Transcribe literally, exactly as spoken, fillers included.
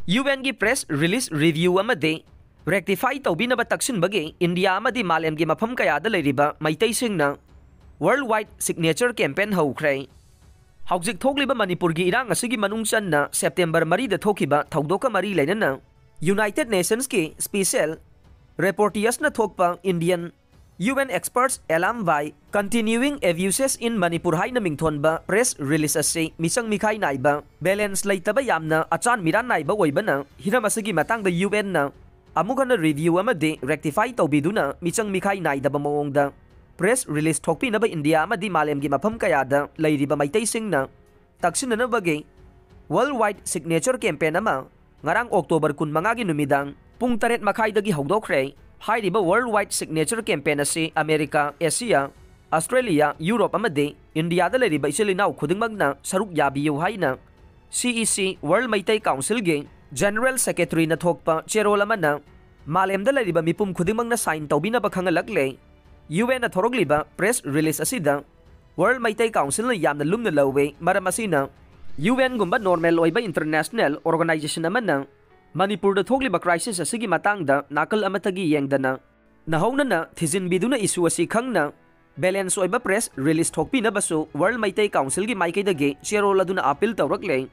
UN ꯒꯤ press release review ꯑꯃꯗꯤ rectify ꯇꯧꯕꯤꯅꯕ ꯇꯛꯁꯤꯟꯕꯒꯤ ꯏꯟꯗꯤꯌꯥ ꯑꯃꯗꯤ ꯃꯥꯂꯦꯝꯒꯤ ꯃꯐꯝ ꯀꯌꯥꯗ ꯂꯩꯔꯤꯕ ꯃꯩꯇꯩꯁꯤꯡꯅ world wide signature campaign ꯍꯧꯈ꯭ꯔꯦ꯫ ꯍꯧꯖꯤꯛ ꯊꯣꯛꯂꯤꯕ ꯃꯅꯤꯄꯨꯔꯒꯤ ꯏꯔꯥꯡ ꯑꯁꯤꯒꯤ ꯃꯅꯨꯡ ꯆꯟꯅ ꯁꯦꯞꯇꯦꯝꯕꯔ ꯃꯔꯤꯗ ꯊꯣꯛꯈꯤꯕ ꯊꯧꯗꯣꯛꯀ ꯃꯔꯤ ꯂꯩꯅꯅ United Nations ꯀꯤ special rapporteurs ꯅ ꯊꯣꯛꯄ Indian UN experts alarm by continuing abuses in Manipur ꯍꯥꯏꯅ ꯃꯤꯡꯊꯣꯟꯕ press release ꯑꯁꯤ ꯃꯤꯆꯪ ꯃꯤꯈꯥꯏ ꯅꯥꯏꯕ, balance ꯂꯩꯇꯕ, ꯌꯥꯝꯅ ꯑꯆꯥꯟ ꯃꯤꯔꯥꯟ ꯅꯥꯏꯕ ꯑꯣꯏꯕꯅ ꯍꯤꯔꯝ ꯑꯁꯤꯒꯤ ꯃꯇꯥꯡꯗ UN ꯅ ꯑꯃꯨꯛ ꯍꯟꯅ review ꯑꯃꯗꯤ rectify ꯇꯧꯕꯤꯗꯨꯅ ꯃꯤꯆꯪ ꯃꯤꯈꯥꯏ ꯅꯥꯏꯗꯕ ꯃꯑꯣꯡꯗ press release ꯊꯣꯛꯄꯤꯅꯕ ꯏꯟꯗꯤꯌꯥ ꯑꯃꯗꯤ ꯃꯥꯂꯦꯝꯒꯤ ꯃꯐꯝ ꯀꯌꯥꯗ ꯂꯩꯔꯤꯕ ꯃꯩꯇꯩꯁꯤꯡꯅ ꯇꯛꯁꯤꯟꯅꯅꯕꯒꯤ world wide signature campaign ꯑꯃ ꯉꯔꯥꯡ ꯑꯣꯛꯇꯣꯕꯔ ꯀꯨꯟꯃꯉꯥꯒꯤ ꯅꯨꯃꯤꯗꯥꯡ ꯄꯨꯡ ꯇꯔꯦꯠ ꯃꯈꯥꯏꯗꯒꯤ ꯍꯧꯗꯣꯛꯈ꯭ꯔꯦ꯫ ꯍꯥꯏꯔꯤꯕ world wide signature campaign ꯑꯁꯤ ꯑꯃꯦꯔꯤꯀꯥ, ꯑꯦꯁꯤꯌꯥ, ꯑꯁꯇ꯭ꯔꯦꯂꯤꯌꯥ, ꯌꯨꯔꯣꯞ ꯑꯃꯗꯤ ꯏꯟꯗꯤꯌꯥꯗ ꯂꯩꯔꯤꯕ ꯏꯆꯤꯜ ꯏꯅꯥꯎ ꯈꯨꯗꯤꯡꯃꯛꯅ ꯁꯔꯨꯛ ꯌꯥꯕꯤꯌꯨ ꯍꯥꯏꯅ C E C World Meitei ꯀꯥꯎꯟꯁꯤꯜꯒꯤ General Secretary ꯅ ꯊꯣꯛꯄ ꯆꯦꯔꯣꯜ ꯑꯃꯅ ꯃꯥꯂꯦꯝꯗ ꯂꯩꯔꯤꯕ ꯃꯤꯄꯨꯝ ꯈꯨꯗꯤꯡꯃꯛꯅ sign ꯇꯧꯕꯤꯅꯕ ꯈꯪꯍꯜꯂꯛꯂꯦ꯫ UN ꯅ ꯊꯣꯔꯛꯂꯤꯕ press release ꯑꯁꯤꯗ World ꯃꯩꯇꯩ ꯀꯥꯎꯟꯁꯤꯜꯅ ꯌꯥꯝꯅ ꯂꯨꯝꯅ ꯂꯧꯋꯦ꯫ ꯃꯔꯝ ꯑꯁꯤꯅ UN ꯒꯨꯝꯕ normal ꯑꯣꯏꯕ international organization ꯑꯃꯅ ꯃꯅꯤꯄꯨꯔꯗ ꯊꯣꯛꯂꯤꯕ crisis ꯑꯁꯤꯒꯤ ꯃꯇꯥꯡꯗ ꯅꯥꯀꯜ ꯑꯃꯠꯇꯒꯤ ꯌꯦꯡꯗꯅ ꯅꯧꯍꯧꯅꯅ ꯊꯤꯖꯤꯟꯕꯤꯗꯨꯅ issue ꯑꯁꯤ ꯈꯪꯅ balance ꯑꯣꯏꯕ press release ꯊꯣꯛꯄꯤꯅꯕꯁꯨ World ꯃꯩꯇꯩ ꯀꯥꯎꯟꯁꯤꯜꯒꯤ ꯃꯥꯏꯀꯩꯗꯒꯤ ꯆꯦꯔꯣꯜ ꯑꯗꯨꯅ appeal ꯇꯧꯔꯛꯂꯦ꯫